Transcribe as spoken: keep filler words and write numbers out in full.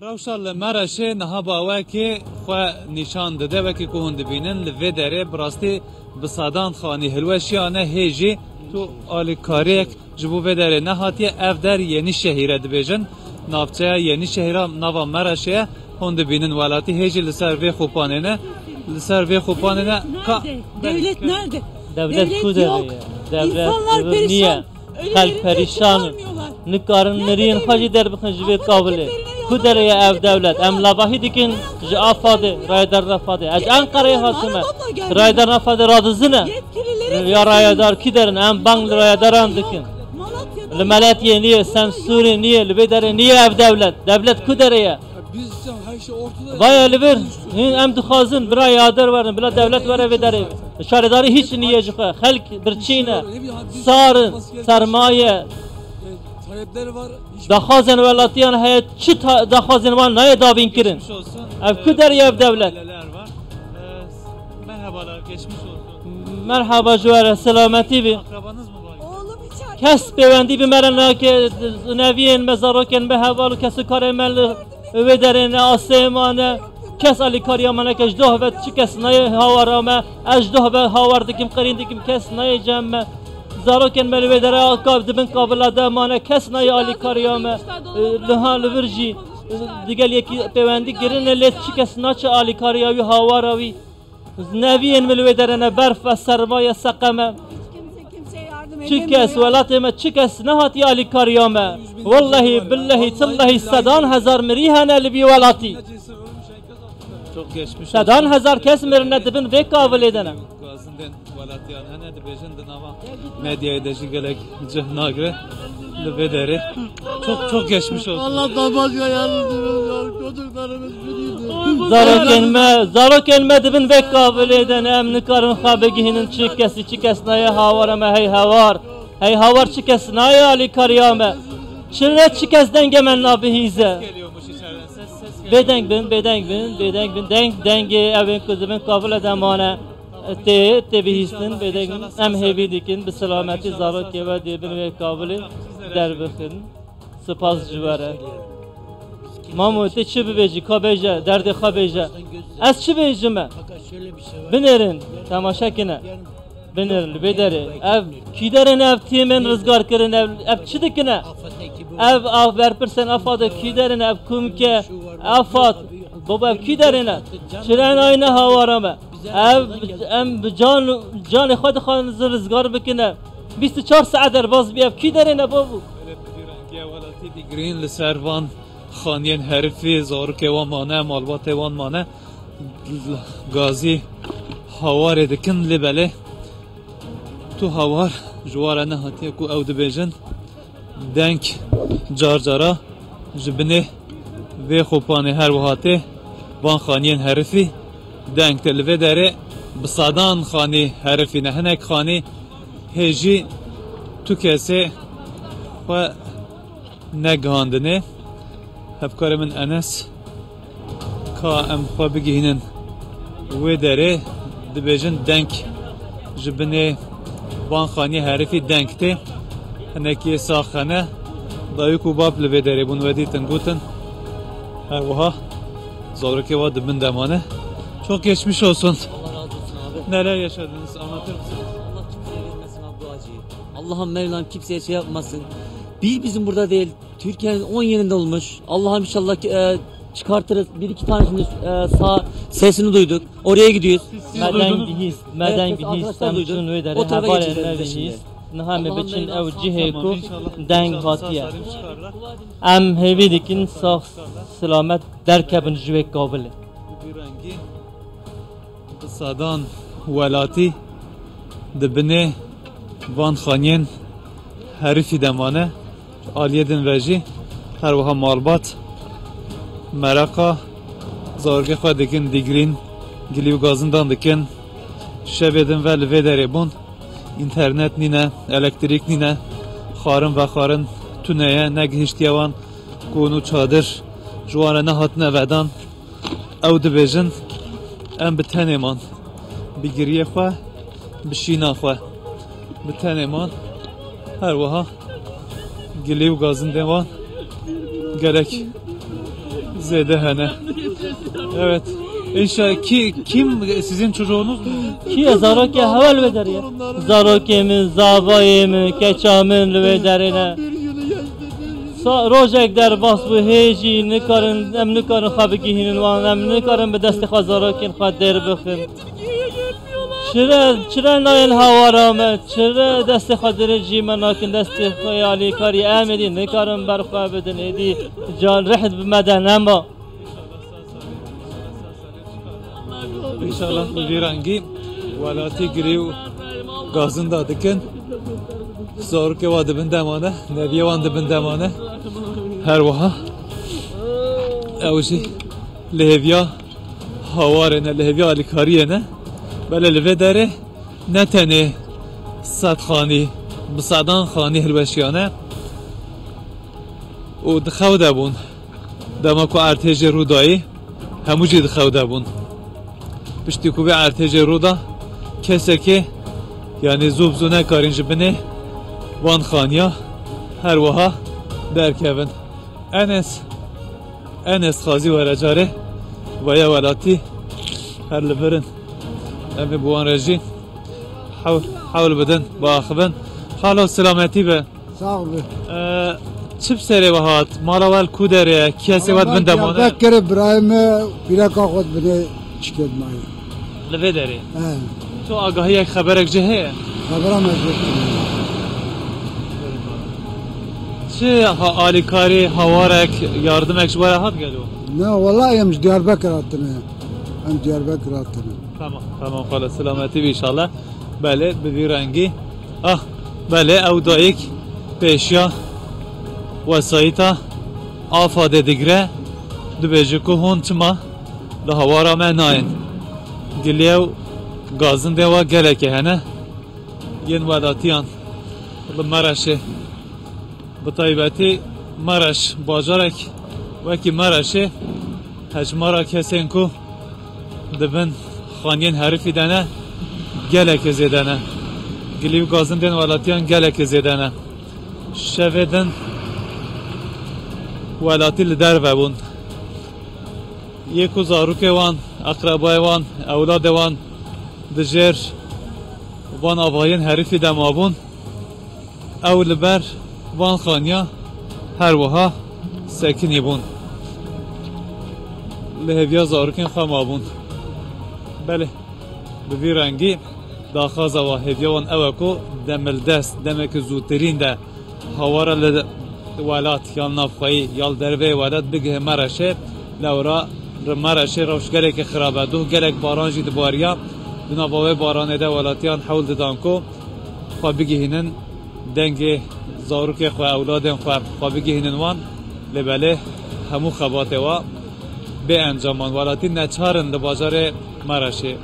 Rewşa li Mereşê niha bawekê xwe nîşan dide, wekî ku hûn dibînin, li vê derê bi rastî bi sedan xanî hilweşiyane, hê jî tu alîkariyek ji bo vê derê nehatiye. Ev der Yenîşehîr e dibêjin. Navçeya Yenîşehîra nava Mereşê ye. Hûn dibînin welatî hê jî li ser vê xûpanê ne. Li ser vê xûpanê ne. Ka- Nerede? Devlet nerede? Devlet Devlet ku derê yok. Ye? Devlet İnsanlar perişan. Niye? Öyle Xelk yerinde perîşan in. Çıkarmıyorlar. Nikarin Nerede miriyên xwe devlet? Jî derbixin ji vê kavilê. Atatürk'ün Ku derê ye ev dewlet? Em lavahî dikin ji AFADê, rayedarna FADê. Ez Ankara'ya hatime. Rayedarna FADê radizine. Ya rayedar kî derin? Em bang li rayedaran dikin. Li Meletiyê niye, Semsûrê niye, li vê derê niye ev dewlet? Devlet ku derê ye? Vaya li vir, hîn em dixwazin bira yader werin, bila dewlet were vê derê. Şaredarî hîç niye ji xwe. Xelk birçî ne. Sar in, sermaye. Daxwazên welatiyan heye, çi ta- daxwazên wan nayê dabîn kirin. Geçmiş olsun. Ev ku derê ye ev dewlet? Aileler var. Ee, merhabalar, geçmiş olsun. Merhaba ji we re, selametî bî. Akrabanız mı var? Oğlum içeride. Kes pêwendî bi me re nake, neviyên me, zarokên me, heval û kes û karê me li wê derê ne, asê ma ne. Kes alîkariya me neke, ji doh ve çi kes nayê hawara me. Ez ji doh ve hawar dikim, qirîn dikim, kes nayê cem me. Zarokên me li wê derê ka-, di bin kavila de mane, kes nayê alîkariya me. E, niha li vir jî, e, digel yekî pêwendî kirine, lê çi kes naçe alîkariya wî, hawara wî. Neviyên min li wê derê ne, berf e, serma ye, seqem e. Çi kes, welatê me, çi kes nehatiye alîkariya me. Wellehî, billehî, tillehî, sedan hezar mirî hene li vî welatî. Çok geçmiş olsun. Sedan hezar kes mirine di bin vê kavilê de ne. Gazin den welatiyan hene dibêjin di nava medyayê de jî gelek cih nagre li vê derê. Çok çok geçmiş olsun. Allah da başka yardımcımız yok. Çocuklarımız biziz. Zarokên me, zarokên me di bin vê kavilê de ne, em nikarin xwe bigihînin çi kesî, çi kes nayê hawar, em hey hawar. Hey hawar çi kes nayê alîkariya me. Çi ne çi kes dengê me nabihîze. Bêdeng bin, bêdeng bin, bêdeng bin. Deng, dengê ew ên ku di bin kavile de mane. Tê, tê bihîstin, bêdeng bin. Em hêvî dikin, bi selametî zarokê we dê bin wê kavilê derbixin. Spas ji we re. Mamo, tê çi bibêjî, ka bêje, derdê xwe bêje. Ez çi bêjime? Binêrin, temaşe kine. Binêrin, li vê derê. Ev kî derê ne ev tîmên rizgar kirin, ev, ev çi dikine? Ev, ev berpirsên AFADê kî derê ne, ev kumke, AFAD, baba ev kî derê ne? Çira nayne hawara me? Ev, em bi can, canê xwe dixwazin rizgar bikine. Bîst û çar saet derbas bî, ev kî derê ne babo? Belê bi vî rengî welatî digirîn li ser van xaniyên herifî, zarokê wan mane, malbatê wan mane. Gazî hawarê dikin, lê belê tu hawar ji wan re nehatiye ku ew dibêjin. Deng car cara ji binê vê xûpanê her wiha tê van xaniyên herifî. Deng tê li vê derê bi sedan xanî herifî ne, hinek xanî hê jî tu kesê xwe negihandinê. Hevkarê min Enes, ka em xwe bigihînin wê derê, dibêjin deng ji binê van xaniyê herifî deng tê. Hinekî sax hene. Dayik û bab li vê derê bûn, we dîtin, gotin. Her wiha zarokê wa di bin de mane. Çok geçmiş olsun. Allah razı olsun abi. Neler yaşadınız? Anlatır mısınız? Allah kimseye vermesin abi bu acıyı. Allah'ım Mevlam kimseye şey yapmasın. Bir bizim burada değil. Türkiye'nin on yerinde olmuş. Allah'ım inşallah, e, çıkartırız. Bir iki tanesini, e, sağ sesini duyduk. Oraya gidiyoruz. Me deng bihîst, me deng bihîst, em çûn wê derê, hevalên me bihîst. Niha me biçin ew cihê ku deng hatiye. Em hêvî dikin sax silamet derkevin ji wê kavilê. Bi sedan welatî di binê van xaniyên herifî de mane. Aliyê din ve jî her wiha malbat mereqa zarokê xwe dikin, digirîn, gilî û gazindan dikin. Şevê din ve li vê derê bûn. Înternet nîne, elektrîk nîne. Xwarin vexwarin tune ye, negihiştiye wan. Kon û çadir ji wan re nehatine vedan. Ew dibêjin, em bi tenê man, bi giriyê xwe, bi şîna xwe, bi tenê man. Her wiha gilî û gazindên wan gelek Zêde hene. Evet. İnşallah ki kim sizin çocuğunuz mu? Kî ye? Zarokê hewa li vê derê ye. Zarokê min, zavayê min, keça min li vê derê ne. Sa rojek derbas bû, hê jî nikarin, em nikarin xwe bigihînin wan, em nikarin bi destê xwe zarokên xwe dêr bixin. Çire, çire nayên hawara me, çire destê xwe dirêj jî me nakin, destê xwe ya alîkarî em êdî nikarin ber xwe bidin, êdî can rehd bi me de nema. İnşallah bi vî rengî welatî girî û gazinda dikin. Zarokê wan dibin demane, neviyê wan dibin demane. Her wiha ew jî li hêviya hawarê ne, li hêviya alîkariyê ne. Belê li vê derê ne tenê sed xanî, bi sedan xanî hilweşiyane û di xew de bûn. Dema ku erdhêjê rû dayî, hemû jî di xew de bûn. Piştî ku vê erdhêjê rû da, kesekê, yanî zû bi zû nekarîn ji binê van xaniya her wiha derkevin. Enes, Enes xazî were carê, vaya welatî her li vir in. Em ê bi wan re jî hewl, hewl bidin, biaxivin. Xalo, selametî be. Sağ ol. Ee, çi bi serê we hat? Mala we li ku derê ye? Kesê we dibin demane? Diyarbekir, birayê me, pîreka xwe dibine çiket mayî. Li vê derê? He. Tu agahiyek, xeberek ci heye? Xebera me zêde. Çi ha, alîkarî, hawarek, yardimek ji we re hat gelo? Ne, wela em ji Diyarbekir hatine. Em Diyarbekir hatine. Tamam, tamam, xala, selametî be inşallah. Belê, bi vî rengî. Ah, belê, ew dayik pêşiya wesayîta Afadê digire, dibêje ku hûn çima li hawara me nayên. Gilî ew gazindê wa gelekê hene, yên welatiyan li Mereşê. Bi taybetî Mereş, bajarek wekî Mereşê, hejmara kesên ku di bin xaniyên herifî de ne, gelekê zêde ne. Gilî û gazindên welatiyan gelekê zêde ne. Şevê din welatî li derve bûn. Yê ku zarokê wan, eqrebayê wan, ewladê wan di jêr van avahiyên herifî de mabûn, ew li ber van xaniya her wiha sekinî bûn. Li hêviya zarokên xwe mabûn. Belê, bi vî rengî daxwaza wa hêviya wan ew e ku demildest, demeke zûtirîn de hawara li welat, ya li navxweyî, ya li derveyê welat bigihe Mereşê. Lewra li Mereşê rewş gelekî xirab e. Doh gelek baran jî dibariya. Di nava wê baranê de welatiyan hewl didan ku xwe bigihînin dengê zarokê xwe, ewladên xwe, xwe bigihînin wan. Lê belê hemû xebatê wa bê encam an. Welatî neçar in li bajarê Mereşê.